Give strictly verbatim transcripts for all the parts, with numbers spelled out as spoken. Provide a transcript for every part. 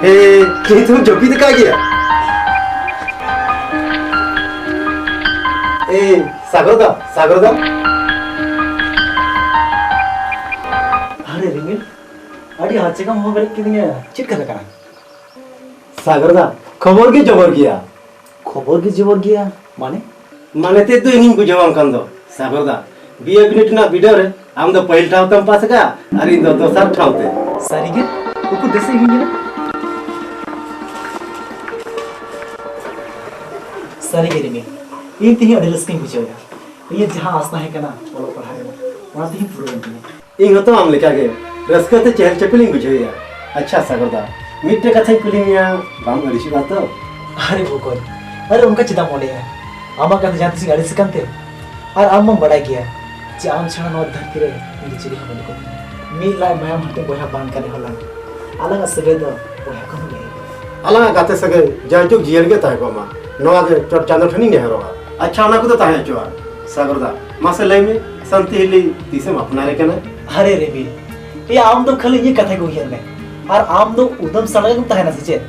ᱮ, ᱱᱤᱛ ᱦᱚᱸ ᱡᱟᱹᱯᱤᱫ ᱟᱠᱟᱫ ᱜᱮᱭᱟ? ᱮ, ᱥᱟᱜᱚᱨ ᱫᱟ, ᱥᱟᱜᱚᱨ ᱫᱟ᱾ ᱟᱨᱮ ᱨᱤᱢᱤᱞ, ᱟᱹᱰᱤ ᱟᱪᱠᱟᱢ ᱦᱚᱦᱚ ᱵᱮᱨᱮᱫ ᱠᱤᱫᱤᱧᱟ, ᱪᱮᱫ ᱠᱟᱛᱷᱟ ᱠᱟᱱᱟ? ᱥᱟᱜᱚᱨ ᱫᱟ, ᱠᱷᱚᱵᱚᱨ ᱜᱮ ᱡᱚᱵᱚᱨ ᱜᱮᱭᱟ᱾ ᱠᱷᱚᱵᱚᱨ ᱜᱮ ᱡᱚᱵᱚᱨ ᱜᱮᱭᱟ ᱢᱟᱱᱮ? ᱢᱟᱱᱮ ᱛᱮᱫ ᱫᱚ ᱤᱧᱤᱧ ᱵᱩᱡᱷᱟᱹᱣᱟᱢ ᱠᱟᱱ ᱫᱚ, ᱥᱟᱜᱚᱨ ᱫᱟ᱾ ᱵᱤ ᱮ ᱵᱤᱱᱤᱰ ᱨᱮᱱᱟᱜ ᱵᱤᱰᱟᱹᱣ ᱨᱮ ᱟᱢ ᱫᱚ ᱯᱟᱹᱦᱤᱞ ᱴᱷᱟᱶ ᱛᱮᱢ ᱯᱟᱥ ᱟᱠᱟᱫᱼᱟ ᱟᱨ ᱤᱧ ᱫᱚ ᱫᱚᱥᱟᱨ ᱴᱷᱟᱶ ᱛᱮ᱾ ᱥᱟᱹᱨᱤᱜᱮ? ᱩᱠᱩᱨ ᱫᱮᱥᱮ ᱤᱧ ᱧᱮᱞᱟ᱾ ᱥᱟᱹᱨᱤᱜᱮ ᱨᱤᱢᱤᱞ, ᱤᱧ ᱛᱮᱦᱮᱧ ᱟᱹᱰᱤ ᱨᱟᱹᱥᱠᱟᱹᱧ ᱵᱩᱡᱷᱟᱹᱣ ᱮᱫᱟ᱾ ᱤᱧᱟᱹᱜ ᱡᱟᱦᱟᱸ ᱟᱸᱥ ᱛᱟᱦᱮᱸ ᱠᱟᱱᱟ ᱚᱞᱚᱜ ᱯᱟᱲᱦᱟᱜ ᱨᱮᱱᱟᱜ, ᱚᱱᱟ ᱛᱮᱦᱮᱧ ᱯᱩᱨᱟᱹᱣᱮᱱ ᱛᱤᱧᱟ᱾ ᱤᱧ ᱦᱚᱸᱛᱚ ᱟᱢ ᱞᱮᱠᱟᱜᱮ ᱨᱟᱹᱥᱠᱟᱹ ᱛᱮ ᱪᱮᱦᱮᱞ ᱪᱮᱯᱮᱞ ᱤᱧ ᱵᱩᱡᱷᱟᱹᱣᱮᱫᱼᱟ᱾ ᱟᱪᱪᱷᱟ ᱥᱟᱜᱚᱨ ᱫᱟ, ᱢᱤᱫᱴᱮᱡ ᱠᱟᱛᱷᱟᱧ ᱠᱩᱞᱤ ᱢᱮᱭᱟ, ᱵᱟᱢ ᱟᱹᱲᱤᱥᱚᱜᱼᱟ ᱛᱚ? ᱟᱨᱮ ᱵᱚᱠᱚᱧ, ᱟᱨᱮ ᱚᱱᱠᱟ ᱪᱮᱫᱟᱜ ᱢᱚᱱᱮᱭᱟ? ᱟᱢᱟᱜ ᱠᱟᱛᱷᱟ ᱡᱟᱦᱟᱸ ᱛᱤᱥᱤᱧ ᱟᱹᱲᱤᱥ ᱟᱠᱟᱱ ᱛᱮ? ᱟᱨ ᱟᱢ ᱢᱟᱢ ᱵᱟᱲᱟᱭ ᱜᱮᱭᱟ ᱡᱮ ᱟᱢ ᱪᱷᱟᱲᱟ ᱱᱚᱣᱟ ᱫᱷᱟᱹᱨᱛᱤ ᱨᱮ ᱤᱧ ᱫᱚ ᱪᱤᱞᱤ ᱦᱚᱸ ᱵᱟᱹᱱᱩᱜ ᱠᱚ ᱛᱤᱧᱟ᱾ ᱢᱤᱫ ᱞᱟᱡ ᱢᱟᱭᱟᱢ ᱦᱟᱹᱴᱤᱧ ᱵᱚᱭᱦᱟ ᱵᱟᱝ ᱠᱟᱱ ᱨᱮᱦᱚᱸ ᱞᱟᱝ, ᱟᱞᱟᱝᱟᱜ ᱥᱟᱹᱜᱟᱹᱭ ᱫᱚ ᱵᱚᱭᱦᱟ ᱠᱷᱚᱱ ᱦᱚᱸ ᱜᱟᱹᱦᱤᱨ ᱜᱮᱭᱟ᱾ ᱟᱞᱟᱝᱟᱜ ᱜᱟᱛᱮ ᱥᱟᱹᱜᱟᱹᱭ ᱡᱟᱭᱡᱩᱜᱽ ᱡᱤᱭᱟᱹᱲ ᱜᱮ ᱛᱟᱦᱮᱸ ᱠᱚᱜ ᱢᱟ, ᱱᱚᱣᱟ ᱜᱮ ᱪᱚᱴ ᱪᱟᱸᱫᱚ ᱴᱷᱮᱱᱤᱧ ᱱᱮᱦᱚᱨᱚᱜᱼᱟ᱾ ᱟᱪᱪᱷᱟ, ᱚᱱᱟ ᱠᱚᱫᱚ ᱛᱟᱦᱮᱸ ᱦᱚᱪᱚᱣᱟᱜ᱾ ᱥᱟᱜᱚᱨ ᱫᱟ, ᱢᱟᱥᱮ ᱞᱟᱹᱭ ᱢᱮ, ᱥᱟᱱᱛᱤ ᱦᱤᱞᱤ ᱛᱤᱥᱮᱢ ᱟᱯᱱᱟᱨᱮ ᱠᱟᱱᱟ? ᱟᱨᱮ ᱨᱤᱢᱤᱞ, ᱮᱭᱟ ᱟᱢ ᱫᱚ ᱠᱷᱟᱹᱞᱤ ᱤᱧᱟᱹᱜ ᱠᱟᱛᱷᱟ ᱜᱮ ᱩᱭᱦᱟᱹᱨ ᱢᱮ᱾ ᱟᱨ ᱟᱢ ᱫᱚ ᱩᱫᱟᱹᱢ ᱥᱟᱲᱟ ᱜᱮᱢ ᱛᱟᱦᱮᱱᱟ ᱥᱮ ᱪᱮᱫ?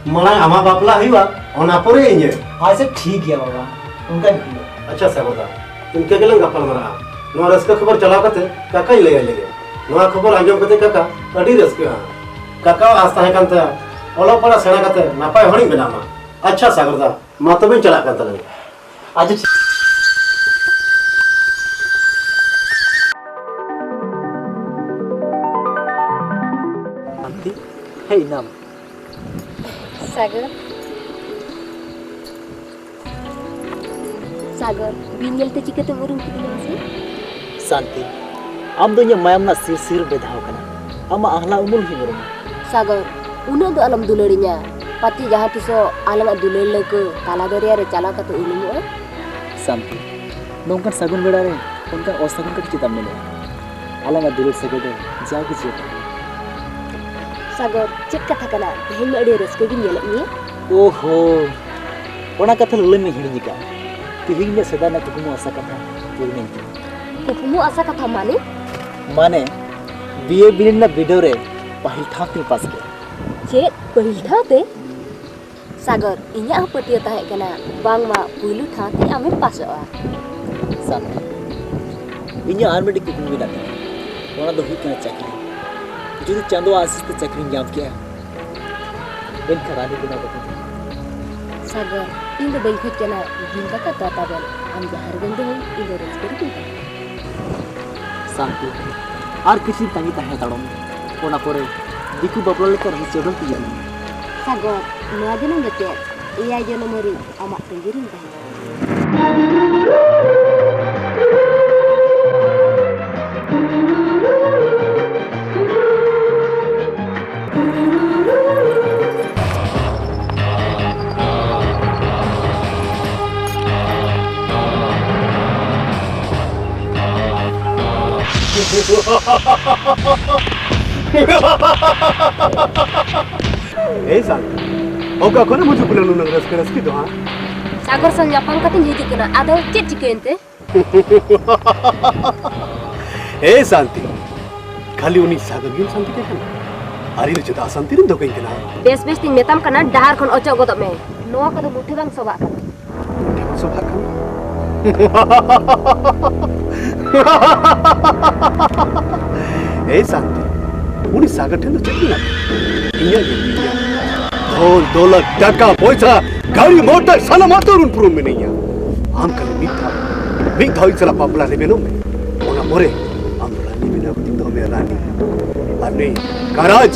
ᱢᱟᱲᱟᱝ ᱟᱢᱟᱜ ᱵᱟᱯᱞᱟ ᱦᱩᱭᱩᱜᱼᱟ, ᱚᱱᱟ ᱯᱚᱨᱮ ᱤᱧᱟᱹᱜ᱾ ᱟᱪᱪᱷᱟ, ᱴᱷᱤᱠ ᱜᱮᱭᱟ ᱵᱟᱵᱟ, ᱚᱱᱠᱟ ᱜᱮ ᱦᱩᱭᱩᱜᱼᱟ᱾ ᱟᱪᱪᱷᱟ ᱥᱟᱜᱚᱨ ᱫᱟ, ᱤᱱᱠᱟᱹ ᱜᱮᱞᱟᱝ ᱜᱟᱯᱟᱞ ᱢᱟᱨᱟᱜᱼᱟ᱾ ᱱᱚᱣᱟ ᱨᱟᱹᱥᱠᱟᱹ ᱠᱷᱚᱵᱚᱨ ᱪᱟᱞᱟᱣ ᱠᱟᱛᱮ ᱠᱟᱠᱟᱧ ᱞᱟᱹᱭᱟᱭ ᱞᱮᱜᱮ᱾ ᱱᱚᱣᱟ ᱠᱷᱚᱵᱚᱨ ᱟᱸᱡᱚᱢ ᱠᱟᱛᱮ ᱠᱟᱠᱟ ᱟᱹᱰᱤ ᱨᱟᱹᱥᱠᱟᱹᱜᱼᱟ᱾ ᱠᱟᱠᱟᱣᱟᱜ ᱟᱸᱥ ᱛᱟᱦᱮᱸ ᱠᱟᱱ ᱛᱟᱭᱟ, ᱚᱞᱚᱜ ᱯᱟᱲᱦᱟᱜ ᱥᱮᱬᱟ ᱠᱟᱛᱮ ᱱᱟᱯᱟᱭ ᱦᱚᱲᱤᱧ ᱵᱮᱱᱟᱜ ᱢᱟ᱾ ᱟᱪᱪᱷᱟ ᱥᱟᱜᱚᱨ ᱫᱟ, ᱢᱟ ᱛᱚᱵᱮᱧ ᱪᱟᱞᱟᱜ ᱠᱟᱱ ᱛᱟᱞᱟᱝ᱾ ᱟᱪᱪᱷᱟ, ᱴᱷᱤᱠ᱾ ᱥᱟᱱᱛᱤ, ᱦᱮᱡ ᱮᱱᱟᱢ? ᱥᱟᱜᱚᱨ᱾ ᱥᱟᱜᱚᱨ, ᱵᱤᱧ ᱧᱮᱞᱛᱮ ᱪᱤᱠᱟᱹᱛᱮᱢ ᱩᱨᱩᱢ ᱠᱤᱫᱤᱧᱟ ᱢᱟᱥᱮ? ᱥᱟᱱᱛᱤ, ᱟᱢ ᱫᱚ ᱤᱧᱟᱹᱜ ᱢᱟᱭᱟᱢ ᱨᱮᱱᱟᱜ ᱥᱤᱨ ᱥᱤᱨ ᱵᱮᱫᱷᱟᱣ ᱠᱟᱱᱟ᱾ ᱟᱢᱟᱜ ᱟᱦᱞᱟ ᱩᱢᱩᱞ ᱦᱚᱸᱧ ᱩᱨᱩᱢᱟ᱾ ᱥᱟᱜᱚᱨ, ᱩᱱᱟᱹᱜ ᱫᱚ ᱟᱞᱚᱢ ᱫᱩᱞᱟᱹᱲᱤᱧᱟ᱾ ᱯᱟᱪᱮ ᱡᱟᱦᱟᱸ ᱛᱤᱥᱚᱜ ᱟᱞᱟᱝᱟᱜ ᱫᱩᱞᱟᱹᱲ ᱞᱟᱹᱣᱠᱟᱹ ᱛᱟᱞᱟ ᱫᱚᱨᱭᱟ ᱨᱮ ᱪᱟᱞᱟᱣ ᱠᱟᱛᱮ ᱩᱱᱩᱢᱚᱜᱼᱟ᱾ ᱥᱟᱱᱛᱤ, ᱱᱚᱝᱠᱟᱱ ᱥᱟᱹᱜᱩᱱ ᱵᱮᱲᱟ ᱨᱮ ᱚᱱᱠᱟᱱ ᱚᱥᱟᱹᱜᱩᱱ ᱠᱟᱛᱷᱟ ᱪᱮᱫᱟᱜ ᱮᱢ ᱢᱮᱱᱮᱫᱼᱟ? ᱟᱞᱟᱝᱟᱜ ᱫᱩᱞᱟᱹᱲ ᱥᱟᱹᱜᱟᱹᱭ ᱫᱚ ᱡᱟᱣᱜᱮ ᱡᱤᱭᱟᱹᱲ ᱛᱟᱦᱮᱱᱟ᱾ ᱥᱟᱜᱚᱨ, ᱪᱮᱫ ᱠᱟᱛᱷᱟ ᱠᱟᱱᱟ? ᱛᱮᱦᱮᱧ ᱢᱟ ᱟᱹᱰᱤ ᱨᱟᱹᱥᱠᱟᱹ ᱜᱤᱧ ᱧᱮᱞᱮᱫ ᱢᱮᱭᱟ᱾ ᱳᱦᱳ, ᱚᱱᱟ ᱠᱟᱛᱷᱟ ᱞᱟᱹᱞᱟᱹᱭ ᱢᱮ ᱦᱤᱲᱤᱧ ᱟᱠᱟᱫ᱾ ᱛᱮᱦᱮᱧ ᱤᱧᱟᱹᱜ ᱥᱮᱫᱟᱭ ᱨᱮᱱᱟᱜ ᱠᱩᱠᱢᱩ ᱟᱥᱟ ᱠᱟᱛᱷᱟ ᱯᱩᱨᱩᱱᱮᱱ ᱛᱤᱧᱟ᱾ ᱠᱩᱠᱢᱩ ᱟᱥᱟ ᱠᱟᱛᱷᱟ ᱢᱟᱱᱮ? ᱢᱟᱱᱮ, ᱵᱤ ᱮ ᱵᱤᱱᱤᱰ ᱨᱮᱱᱟᱜ ᱵᱤᱰᱟᱹᱣ ᱨᱮ ᱯᱟᱹᱦᱤᱞ ᱴᱷᱟᱶ ᱛᱤᱧ ᱯᱟᱥ ᱠᱮᱫ᱾ ᱪᱮᱫ, ᱯᱟᱹᱦᱤᱞ ᱴᱷᱟᱶ ᱛᱮ? ᱥᱟᱜᱚᱨ, ᱤᱧᱟᱹᱜ ᱦᱚᱸ ᱯᱟᱹᱛᱭᱟᱹᱣ ᱛᱟᱦᱮᱸ ᱠᱟᱱᱟ ᱵᱟᱝᱢᱟ ᱯᱩᱭᱞᱩ ᱴᱷᱟᱶ ᱛᱮ ᱟᱢᱮᱢ ᱯᱟᱥᱚᱜᱼᱟ᱾ ᱥᱟᱱᱛᱤ, ᱤᱧᱟᱹᱜ ᱟᱨ ᱢᱤᱫᱴᱮᱱ ᱠᱩᱠᱢᱩ ᱢᱮᱱᱟᱜ ᱛᱤᱧᱟᱹ, ᱚᱱᱟ ᱫᱚ ᱦᱩᱭᱩᱜ ᱠᱟᱱᱟ ᱪᱟᱹᱠᱨᱤ᱾ ᱡᱩᱫᱤ ᱪᱟᱸᱫᱳᱣᱟᱜ ᱟᱥᱤᱥ ᱛᱮ ᱪᱟᱹᱠᱨᱤᱧ ᱧᱟᱢ ᱠᱮᱭᱟ, ᱮᱱᱠᱷᱟᱱ ᱨᱟᱱᱤ ᱵᱮᱱᱟᱣ ᱠᱟᱛᱮᱧ ᱛᱟᱦᱮᱸ ᱠᱚᱜᱼᱟ᱾ ᱥᱟᱜᱚᱨ, ᱤᱧ ᱫᱚ ᱵᱟᱹᱧ ᱠᱷᱚᱡ ᱠᱟᱱᱟ ᱡᱤᱞ ᱫᱟᱠᱟ ᱛᱚᱣᱟ ᱛᱟᱵᱮᱱ᱾ ᱟᱢ ᱡᱟᱦᱟᱸ ᱨᱮᱜᱮᱢ ᱫᱚᱦᱚᱭ, ᱤᱧ ᱫᱚ ᱨᱟᱹᱥᱠᱟᱹ ᱨᱮᱜᱮᱧ ᱛᱟᱦᱮᱱᱟ᱾ ᱥᱟᱱᱛᱤ, ᱟᱨ ᱠᱤᱪᱷᱩ ᱛᱟᱸᱜᱤ ᱛᱟᱦᱮᱸ ᱦᱟᱛᱟᱲᱚᱜ ᱢᱮ, ᱚᱱᱟ ᱯᱚᱨᱮ ᱫᱤᱠᱩ ᱵᱟᱯᱞᱟ ᱞᱮᱠᱟ ᱨᱟᱹᱦᱤ ᱪᱚᱰᱚᱨ ᱛᱮᱧ ᱧᱮᱞ ᱢᱮ᱾ ᱥᱟᱜᱚᱨ, ᱱᱚᱣᱟ ᱡᱚᱱᱚᱢ ᱫᱚ ᱪᱮᱫ? ᱮᱭᱟᱭ ᱡᱚᱱᱚᱢ ᱦᱟᱹᱨᱤᱡ ᱟᱢᱟᱜ ᱛᱟᱺᱜᱤ ᱨᱤᱧ ᱛᱟᱦᱮᱱᱟ᱾ ᱮᱭ ᱥᱟᱱᱛᱤ, ᱚᱠᱟ ᱠᱷᱚᱱᱮᱢ ᱦᱤᱡᱩᱜ ᱠᱟᱱᱟ ᱱᱩᱱᱟᱹᱜ ᱨᱟᱹᱥᱠᱟᱹ ᱨᱟᱹᱥᱠᱤ ᱫᱚ, ᱦᱟᱸ? ᱥᱟᱜᱚᱨ ᱥᱟᱶ ᱧᱟᱯᱟᱢ ᱠᱟᱛᱮᱧ ᱦᱤᱡᱩᱜ ᱠᱟᱱᱟ, ᱟᱫᱚ ᱪᱮᱫ ᱪᱤᱠᱟᱹᱭᱮᱱ ᱛᱮ? ᱮ ᱥᱟᱱᱛᱤ, ᱠᱷᱟᱹᱞᱤ ᱩᱱᱤ ᱥᱟᱜᱚᱨ ᱜᱮᱢ ᱥᱟᱱᱛᱤ ᱠᱟᱭ ᱠᱟᱱᱟ? ᱟᱨ ᱤᱧ ᱫᱚ ᱪᱮᱫᱟᱜ ᱥᱟᱱᱛᱤ ᱨᱮᱢ ᱫᱚᱦᱚ ᱠᱟᱹᱧ ᱠᱟᱱᱟ? ᱵᱮᱥ ᱵᱮᱥ ᱛᱤᱧ ᱢᱮᱛᱟᱢ ᱠᱟᱱᱟ, ᱰᱟᱦᱟᱨ ᱠᱷᱚᱱ ᱚᱪᱚᱜ ᱜᱚᱫᱚᱜ ᱢᱮ᱾ ᱱᱚᱣᱟ ᱠᱚᱫᱚ ᱢᱩᱴᱷᱟᱹ ᱵᱟᱝ ᱥᱚᱵᱷᱟᱜ ᱠᱟᱱᱟ᱾ ᱢᱩᱴᱷᱟᱹ ᱵᱟᱝ ᱥᱚᱵᱷᱟᱜ ᱠᱟᱱᱟ? ᱮ ᱥᱟᱱᱛᱤ, ᱩᱱᱤ ᱥᱟᱜᱚᱨ ᱴᱷᱮᱱ ᱫᱚ ᱪᱮᱫ ᱢᱮᱱᱟᱜ ᱛᱟᱭᱟ? ᱤᱧᱟᱹᱜ ᱜᱮ ᱢᱮᱱᱟᱭᱟ᱾ ᱫᱷᱚᱱ, ᱫᱚᱞᱚᱛ, ᱴᱟᱠᱟ, ᱯᱚᱭᱥᱟ, ᱜᱟᱹᱲᱤ, ᱢᱚᱴᱚᱨ, ᱥᱟᱱᱟᱢ ᱟᱜ ᱛᱮ ᱩᱨᱩᱢ ᱯᱩᱨᱩᱢ ᱢᱤᱱᱟᱹᱧᱟ᱾ ᱟᱢ ᱠᱷᱟᱹᱞᱤ ᱢᱤᱫ ᱫᱷᱟᱣ, ᱢᱤᱫ ᱫᱷᱟᱣ ᱤᱧ ᱥᱟᱞᱟᱜ ᱵᱟᱯᱞᱟ ᱨᱮᱵᱮᱱᱚᱜ ᱢᱮ᱾ ᱚᱱᱟ ᱯᱚᱨᱮ ᱟᱢ ᱨᱟᱱᱤ ᱵᱮᱱᱟᱣ ᱠᱟᱛᱮᱧ ᱫᱚᱦᱚ ᱢᱮᱭᱟ, ᱨᱟᱱᱤ᱾ ᱟᱨ ᱱᱩᱭ ᱠᱟᱨᱟᱡᱽ,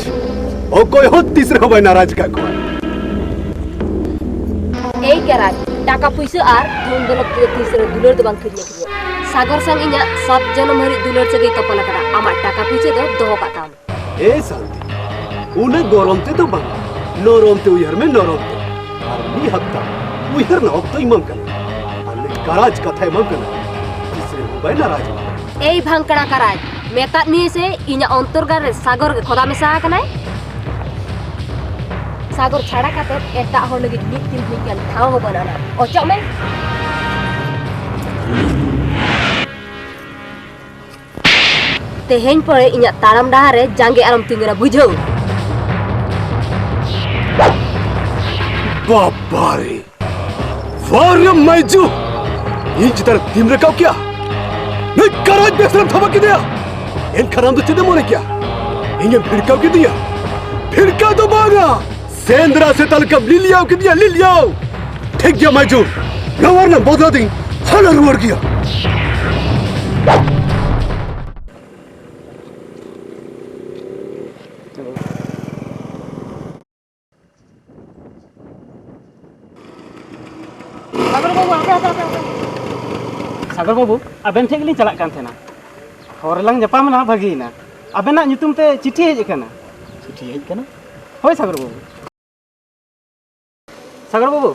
ᱚᱠᱚᱭ ᱦᱚᱸ ᱛᱤᱥ ᱨᱮᱦᱚᱸ ᱵᱟᱭ ᱱᱟᱨᱟᱡᱽ ᱠᱟᱜ ᱠᱚᱣᱟ᱾ ᱮᱭ ᱠᱟᱨᱟᱡᱽ, ᱴᱟᱠᱟ ᱯᱩᱭᱥᱟᱹ ᱟᱨ ᱫᱷᱚᱱ ᱫᱚᱞᱚᱛ ᱛᱮᱫᱚ ᱛᱤᱥ ᱨᱮᱦᱚᱸ ᱫᱩᱞᱟᱹᱲ ᱫᱚ ᱵᱟᱝ ᱠᱤᱨᱤᱧ ᱟᱹᱠᱷᱨᱤᱧᱚᱜᱼᱟ᱾ ᱥᱟᱜᱚᱨ ᱥᱟᱝ ᱤᱧᱟᱜ ᱥᱟᱛ ᱡᱚᱱᱚᱢ ᱦᱟᱹᱨᱤᱡ ᱫᱩᱞᱟᱹᱲ ᱥᱟᱹᱜᱟᱹᱭ ᱛᱚᱯᱚᱞ ᱟᱠᱟᱱᱟ᱾ ᱟᱢᱟᱜ ᱴᱟᱠᱟ ᱯᱩᱭᱥᱟᱹ ᱫᱚ ᱫᱚᱦᱚ ᱠᱟᱜ ᱛᱟᱢ᱾ ᱮ ᱥᱟᱱᱛᱤ, ᱩᱱᱟᱹᱜ ᱜᱚᱨᱚᱢ ᱛᱮ ᱫᱚ ᱵᱟᱝ, ᱱᱚᱨᱚᱢ ᱛᱮ ᱩᱭᱦᱟᱹᱨ ᱢᱮ, ᱱᱚᱨᱚᱢ ᱛᱮ᱾ ᱟᱨ ᱢᱤᱫ ᱦᱟᱯᱛᱟ ᱩᱭᱦᱟᱹᱨ ᱨᱮᱱᱟᱜ ᱚᱠᱛᱚ ᱤᱢᱟᱹᱧ ᱠᱟᱱᱟ᱾ ᱟᱨ ᱱᱩᱭ ᱠᱟᱨᱟᱡᱽ ᱠᱟᱛᱷᱟᱭ ᱮᱢᱟᱢ ᱠᱟᱱᱟ, ᱛᱤᱥ ᱨᱮᱦᱚᱸ ᱵᱟᱭ ᱱᱟᱨᱟᱡᱽ ᱟᱢᱟ᱾ ᱮᱭ ᱵᱷᱟᱝᱠᱲᱟ ᱠᱟᱨᱟᱡᱽ, ᱢᱮᱛᱟᱫ ᱢᱮᱭᱟᱹᱧ ᱥᱮ, ᱤᱧᱟᱜ ᱚᱱᱛᱚᱨ ᱜᱟᱲ ᱨᱮ ᱥᱟᱜᱚᱨ ᱜᱮ ᱠᱷᱚᱫᱟ ᱢᱮᱥᱟ ᱟᱠᱟᱱᱟᱭ᱾ ᱥᱟᱜᱚᱨ ᱪᱷᱟᱲᱟ ᱠᱟᱛᱮ ᱮᱴᱟᱜ ᱦᱚᱲ ᱞᱟᱹᱜᱤᱫ ᱢᱤᱫ ᱛᱤᱞᱢᱤᱧ ᱜᱟᱱ ᱴᱷᱟᱶ ᱦᱚᱸ ᱵᱟᱹᱱᱩᱜ ᱟᱱᱟ᱾ ᱚᱪᱚᱜ ᱢᱮ᱾ ᱛᱮᱦᱮᱧ ᱯᱚᱨᱮ ᱤᱧᱟᱜ ᱛᱟᱲᱟᱢ ᱰᱟᱦᱟᱨ ᱨᱮ ᱡᱟᱸᱜᱮ ᱟᱞᱚᱢ ᱛᱤᱸᱜᱩᱱᱟ, ᱵᱩᱡᱷᱟᱹᱣ? ᱵᱟᱵᱟᱨᱮ! ᱣᱟᱨᱮ ᱢᱟᱭᱡᱩ! ᱤᱧ ᱪᱮᱛᱟᱱ ᱨᱮ ᱛᱤᱢ ᱨᱟᱠᱟᱵ ᱠᱮᱭᱟ? ᱱᱩᱭ ᱠᱟᱨᱟᱡᱽ ᱵᱮᱥᱨᱟᱢ ᱛᱷᱟᱵᱟ ᱠᱮᱫᱮᱭᱟ! ᱮᱱᱠᱷᱟᱱ ᱟᱢ ᱫᱚ ᱪᱮᱫ ᱮᱢ ᱢᱚᱱᱮ ᱠᱮᱭᱟ? ᱤᱧᱮᱢ ᱵᱷᱤᱲᱠᱟᱹᱣ ᱠᱮᱫᱮᱭᱟ? ᱵᱷᱤᱲᱠᱟᱹᱣ ᱫᱚ ᱵᱟᱝᱟ! ᱥᱮᱸᱫᱽᱨᱟ ᱥᱮᱛᱟ ᱞᱮᱠᱟᱢ ᱞᱤᱞᱤᱭᱟᱣ ᱠᱮᱫᱮᱭᱟ, ᱞᱤᱞᱤᱭᱟᱣ! ᱴᱷᱤᱠ ᱜᱮᱭᱟ ᱢᱟᱭᱡᱩ, ᱱᱚᱣᱟ ᱨᱮᱱᱟᱜ ᱵᱚᱫᱞᱟ ᱫᱚᱧ ᱦᱟᱞᱟ ᱨᱩᱣᱟᱹᱲ ᱜᱮᱭᱟ᱾ ᱥᱟᱜᱚᱨ ᱵᱟᱹᱵᱩ, ᱦᱟᱯᱮ, ᱦᱟᱯᱮ, ᱦᱟᱯᱮ, ᱦᱟᱯᱮ᱾ ᱥᱟᱜᱚᱨ ᱵᱟᱹᱵᱩ, ᱟᱵᱮᱱ ᱴᱷᱮᱱ ᱜᱮᱞᱤᱧ ᱪᱟᱞᱟᱜ ᱠᱟᱱ ᱛᱟᱦᱮᱱᱟ᱾ ᱦᱚᱨ ᱨᱮᱞᱟᱝ ᱧᱟᱯᱟᱢ ᱮᱱᱟ, ᱵᱷᱟᱹᱜᱤᱭᱮᱱᱟ᱾ ᱟᱵᱮᱱᱟᱜ ᱧᱩᱛᱩᱢ ᱛᱮ ᱪᱤᱴᱷᱤ ᱦᱮᱡ ᱟᱠᱟᱱᱟ᱾ ᱪᱤᱴᱷᱤ ᱦᱮᱡ ᱟᱠᱟᱱᱟ? ᱦᱳᱭ ᱥᱟᱜᱚᱨ ᱵᱟᱹᱵᱩ᱾ ᱥᱟᱜᱚᱨ ᱵᱟᱹᱵᱩ,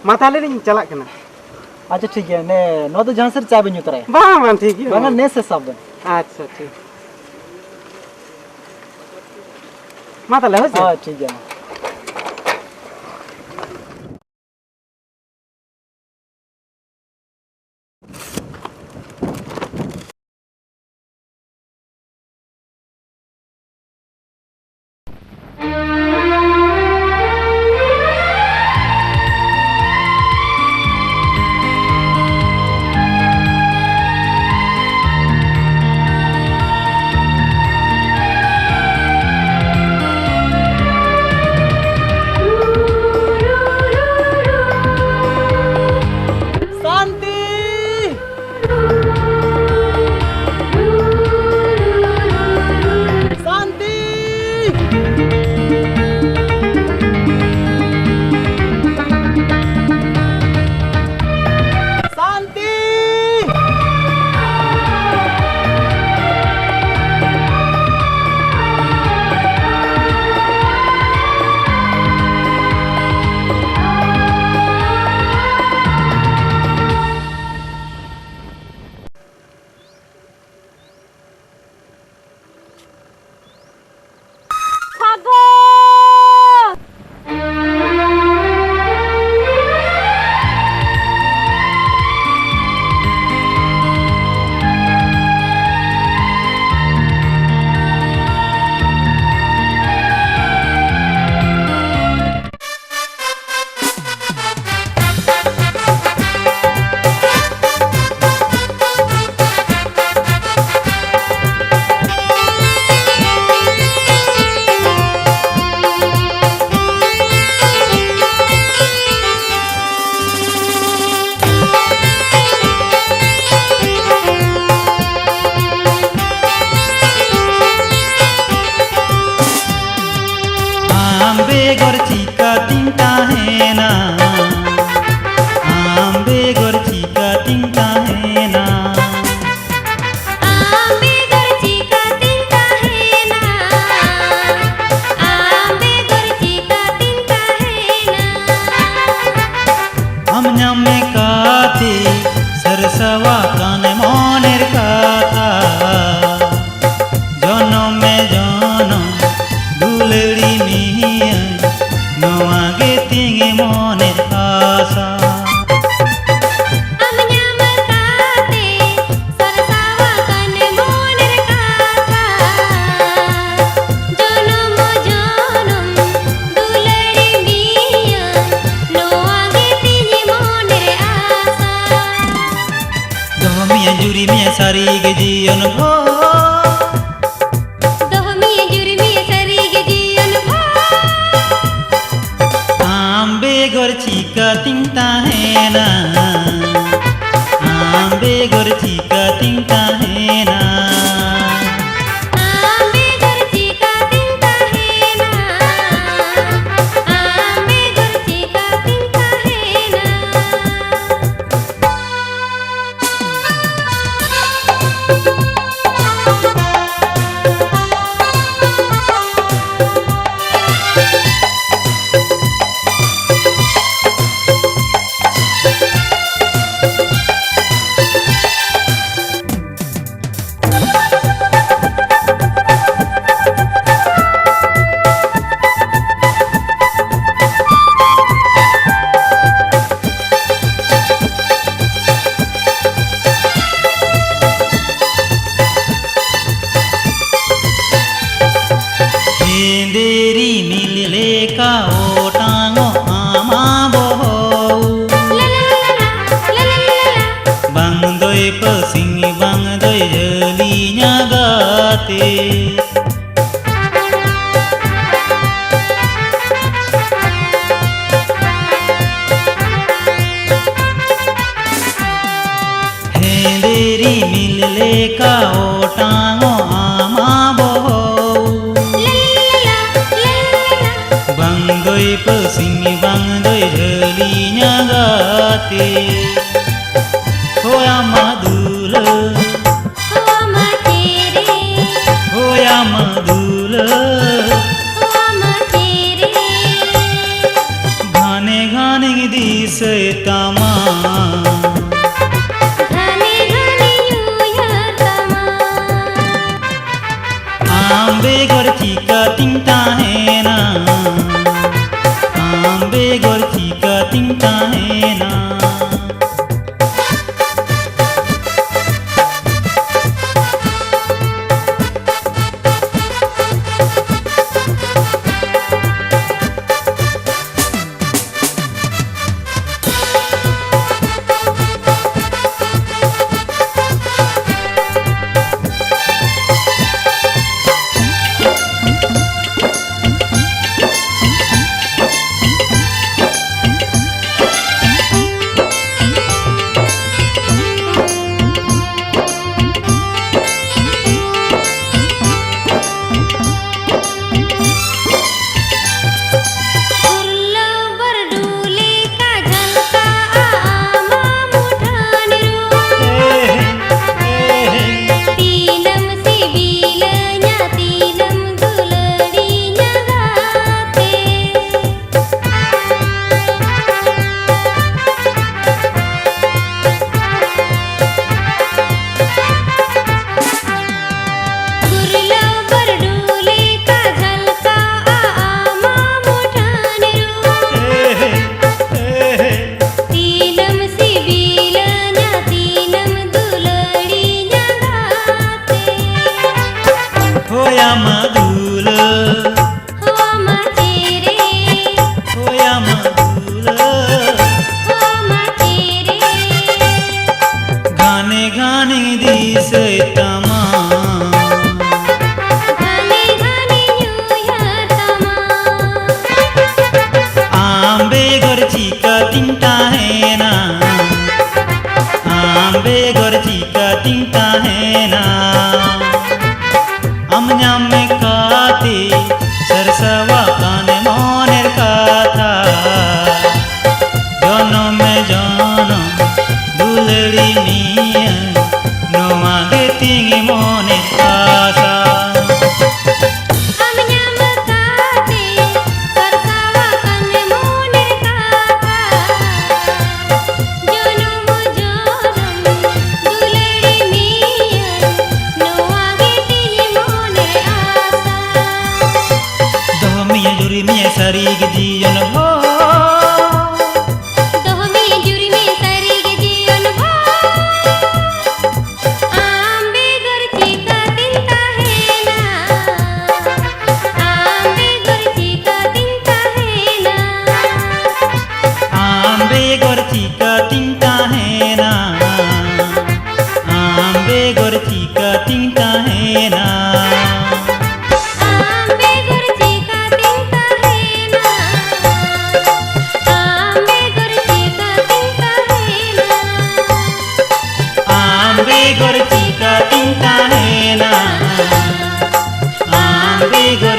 ᱢᱟ ᱛᱟᱦᱞᱮ ᱞᱤᱧ ᱪᱟᱞᱟᱜ ᱠᱟᱱᱟ᱾ ᱟᱪᱪᱷᱟ, ᱴᱷᱤᱠ ᱜᱮᱭᱟ᱾ ᱱᱮ, ᱱᱚᱣᱟ ᱫᱚ ᱡᱟᱦᱟᱸ ᱥᱮᱫ ᱪᱟ ᱵᱮᱱ ᱧᱩ ᱛᱚᱨᱟᱭᱟ᱾ ᱵᱟᱝ, ᱵᱟᱝ, ᱴᱷᱤᱠ ᱜᱮᱭᱟ᱾ ᱵᱟᱝᱟ, ᱱᱮ ᱥᱮ ᱥᱟᱵ ᱵᱮᱱ᱾ ᱟᱪᱪᱷᱟ, ᱴᱷᱤᱠ᱾ ᱢᱟ ᱛᱟᱦᱞᱮ, ᱦᱳᱭ ᱥᱮ? ᱦᱳᱭ, ᱴᱷᱤᱠ ᱜᱮᱭᱟ᱾ ᱜᱮ ᱡᱤᱭᱚᱱ ᱵᱷᱳᱨ᱾ ᱫᱚᱦᱚ ᱢᱮᱭᱟ ᱡᱩᱨᱤ ᱢᱮᱭᱟ ᱥᱟᱹᱨᱤ ᱜᱮ ᱡᱤᱭᱚᱱ ᱵᱷᱳᱨ᱾ ᱟᱢ ᱵᱮᱜᱚᱨ ᱪᱤᱠᱟᱹᱛᱤᱧ ᱛᱟᱦᱮᱱᱟ? ᱟᱢ ᱵᱮᱜᱚᱨ ᱪᱤᱠᱟᱹᱛᱤᱧ ᱛᱟᱦᱮᱱᱟ? ᱟᱢ ᱵᱮᱜᱚᱨ ᱪᱤᱠᱟᱹᱛᱤᱧ ᱛᱟᱦᱮᱱᱟ? ᱟᱢ ᱵᱮᱜᱚᱨ ᱪᱤᱠᱟᱹᱛᱤᱧ ᱛᱟᱦᱮᱱᱟ? ᱦᱮᱸᱫᱮ ᱨᱤᱢᱤᱞ ᱞᱮᱠᱟ ᱚᱴᱟᱝᱚᱜ ᱟᱢᱟ ᱵᱚᱦᱚᱜ᱾ ᱵᱟᱝ ᱫᱚᱭ ᱯᱟᱹᱥᱤᱧ, ᱵᱟᱝ ᱫᱚᱭ ᱡᱷᱟᱹᱞᱤᱧᱟ ᱜᱟᱛᱮ᱾ ᱦᱮᱸᱫᱮ ᱨᱤᱢᱤᱞ ᱞᱮᱠᱟ ᱚᱴᱟᱝᱚᱜ ᱟᱢᱟ ᱵᱚᱦᱚᱜ᱾ ᱵᱟᱝ ᱫᱚᱭ ᱯᱟᱹᱥᱤᱧ, ᱵᱟᱝ ᱫᱚᱭ ᱡᱷᱟᱹᱞᱤᱧᱟ ᱜᱟᱛᱮ᱾ ᱦᱳᱭ ᱟᱢᱟᱜ ᱫᱩᱞᱟᱹᱲ᱾ ᱦᱳᱭ ᱟᱢᱟᱜ ᱫᱩᱞᱟᱹᱲ᱾ ᱜᱷᱟᱱᱮ ᱜᱷᱟᱱᱮᱧ ᱫᱤᱥᱟᱹᱭ ᱛᱟᱢᱟ᱾ ᱜᱷᱟᱱᱮ ᱜᱷᱟᱱᱮᱧ ᱩᱭᱦᱟᱹᱨ ᱛᱟᱢᱟ᱾ ᱟᱢ ᱵᱮᱜᱚᱨ ᱪᱤᱠᱟᱹᱛᱤᱧ ᱛᱟᱦᱮᱱᱟ? ᱟᱢ ᱵᱮᱜᱚᱨ ᱪᱤᱠᱟᱹᱛᱤᱧ ᱛᱟᱦᱮᱱᱟ? ᱛᱟᱢᱟ᱾ ᱜᱷᱟᱱᱮ ᱜᱷᱟᱱᱮᱧ ᱩᱭᱦᱟᱹᱨ ᱛᱟᱢᱟ᱾ ᱟᱢ ᱵᱮᱜᱚᱨ ᱪᱤᱠᱟᱹᱛᱤᱧ ᱛᱟᱦᱮᱱᱟ? ᱟᱢ ᱵᱮᱜᱚᱨ ᱪᱤᱠᱟᱹᱛᱤᱧ ᱛᱟᱦᱮᱱᱟ? ᱟᱢ ᱧᱟᱢ ᱠᱟᱛᱮ ᱥᱟᱨᱥᱟᱣ ᱟᱠᱟᱱ ᱢᱚᱱᱮᱨ ᱠᱟᱛᱷᱟ᱾ ᱡᱚᱱᱚᱢ ᱡᱚᱱᱚᱢ ᱫᱩᱞᱟᱹᱲᱤ ᱢᱮᱭᱟ, ᱱᱚᱣᱟ ᱜᱮ ᱛᱤᱧ ᱢᱚᱱᱮ ᱟᱥᱟ᱾ ᱟᱢ ᱧᱟᱢ ᱠᱟᱛᱮ ᱥᱟᱨᱥᱟᱣ ᱟᱠᱟᱱ ᱢᱚᱱᱮ ᱠᱟᱛᱷᱟ᱾ ᱡᱚᱱᱚᱢ ᱡᱚᱱᱚᱢ ᱫᱩᱞᱟᱹᱲᱤ ᱢᱮᱭᱟ, ᱱᱚᱣᱟ ᱜᱮ ᱛᱤᱧ ᱢᱚᱱᱮ ᱟᱥᱟ᱾ ᱫᱚᱦᱚ ᱢᱮᱭᱟ ᱡᱩᱨᱤ ᱢᱮᱭᱟ ᱥᱟᱹᱨᱤ ᱜᱮ ᱡᱤᱭᱚᱱ ᱵᱷᱳᱨ᱾ ᱫᱚᱦᱚ ᱢᱮᱭᱟ ᱡᱩᱨᱤ ᱢᱮᱭᱟ ᱥᱟᱹᱨᱤ ᱜᱮ ᱡᱤᱭᱚᱱ ᱵᱷᱳᱨ᱾ ᱟᱢ ᱵᱮᱜᱚᱨ ᱪᱤᱠᱟᱹᱛᱤᱧ ᱛᱟᱦᱮᱱᱟ? ᱟᱢ ᱵᱮᱜᱚᱨ ᱪᱤᱠᱟᱹᱛᱤᱧ ᱛᱟᱦᱮᱱᱟ? ᱟᱢ ᱵᱮᱜᱚᱨ ᱪᱤᱠᱟᱹᱛᱤᱧ ᱛᱟᱦᱮᱱᱟ? ᱟᱢ ᱵᱮᱜᱚᱨ ᱪᱤᱠᱟᱹᱛᱤᱧ ᱛᱟᱦᱮᱱᱟ? ᱟᱢ ᱵᱮᱜᱚᱨ ᱪᱤᱠᱟᱹᱛᱤᱧ ᱛᱟᱦᱮᱱᱟ? ᱟᱢ ᱵᱮᱜᱚᱨ ᱪᱤᱠᱟᱹᱛᱤᱧ ᱛᱟᱦᱮᱱᱟ? ᱟᱢ ᱵᱮᱜᱚᱨ ᱪᱤᱠᱟᱹᱛᱤᱧ ᱛᱟᱦᱮᱱᱟ? ᱟᱢ ᱵᱮᱜᱚᱨ